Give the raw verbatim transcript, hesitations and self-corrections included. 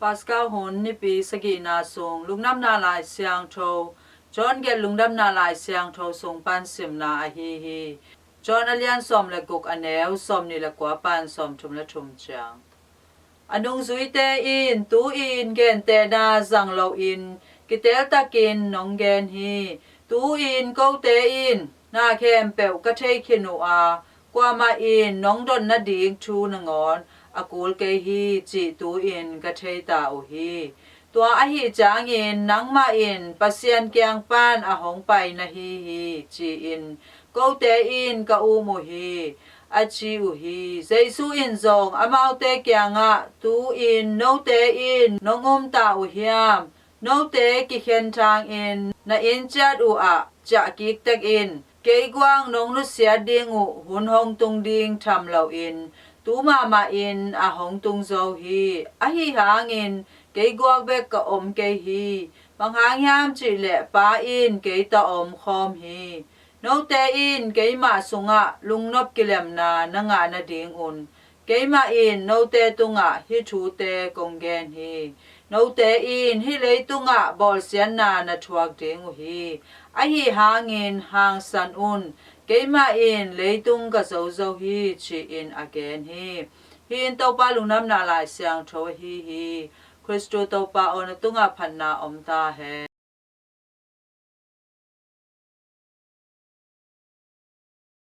Paska hun nipi sagihna sung Lungdamna Lai Siangtho, John gelh Lungdamna Lai Siangtho sung pan simna ahi hi. John a lian sawm le guk, a neu sawm nih le kua pan sawm thum le thum ciang. A nungzuite in, "Tu-in gentehna zang loin kiteltakin nong gen hi. Tu-in kote in na khempeuh ka thei khin uh a, kuamah in nong dot nading thu nangawn a kul kei hi, cih tu-in ka thei ta uh hi. Tua ahih ciangin nangmah in Pasian kiang pan a hong pai na hi hi, ci-in kote in ka um uh hi," a ci uh hi. Jesu in zong amaute kiangah, "Tu-in note in nong um ta uh hiam? Note kikhen thangin na inn ciat uh ah ciah kik tek in. Kei guak nong nusiat ding uh hun hong tung ding tham loin tu mahmah in a hong tung zo hi. Ahi hangin kei guak bek ka om kei hi. Bang hang hiam cih leh Pa in kei tawh om khawm hi. Note in keimah sungah lungnop kilemna na ngah nadingun keimah in note tungah hih thute kong gen hi. Note in hih leitungah bawlsiatna na thuak ding uh hi. Ahi hangin hangsan un, keimah in leitung ka zo zo hi," ci-in a gen hi. Hih in Topa Lungdamna Lai Siangtho ahi hi. Khristu Topa aw, na tungah phatna om ta hen.